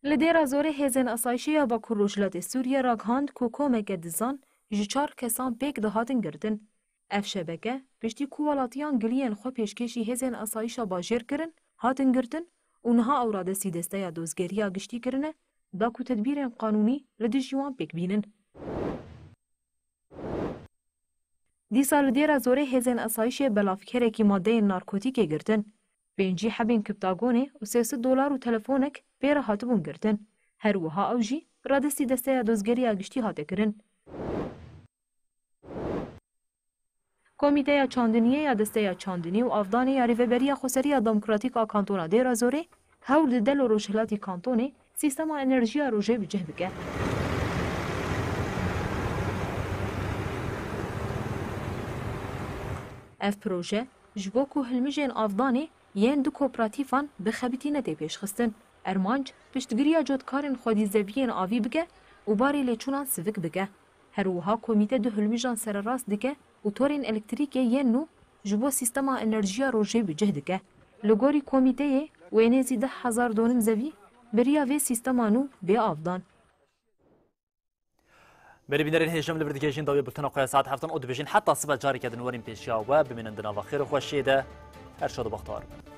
Li Dêra Zorê hêzên asayişê ya Bakur Rojhilatê Sûriyê ragihand ku komeke dizan ji çar kesan pêk dihatin girtin. Ev şebeke piştî ku welatiyan giliyên xwe pêşkêşî hêzên asayişa bajêr kirin, hatin girtin û niha ew radestî Desteya Dozgeriya Giştî kirine, da ku tedbîrên qanûnî li dijî wan pêk bînin. Dîsa li Dêra Zorê hêzên asayişê belavkerekî madeyên narkotîkê girtin. Pêncî hebên kiptagonê û sê sed dolar û telefonek pê re hatibûn girtin. Her wiha ew jî radestî Desteya Dozgeriya Giştî hate kirin. Komîteya Çandiniyê ya Desteya Çandinî û Avdanê ya Rêveberiya Xweseriya Demokratîk a Kantona Dêra Zorê hewl dide li rojhilatî kantonê sîstema enerjiya rojê bi cih bike. Ev proje ji bo ku hilmijên avdanê yên du kooperatîfan bi xebitî netê pêşxistin. Armanc piştgiriya cotkarên xwedî zeviyên avî bike û barê lêçûnan sivik bike. Her wiha komîte du hilmijan sererast dike û torên elektrîkê yên nû ji bo sîstema enerjiya rojê bi cih dike. Li gorî komîteyê wê nêzî deh hezar donim zevî Beriya vê sîstema nû bê avdan. Berî bînerên hêjim li vir digihêjin dawiyê bultena xwe ya saet heftan û dibêjin heta sibe careke din werîn pêşiya we bimînin di nava xêr û xweşiyê de. Her şad û bextewar bin.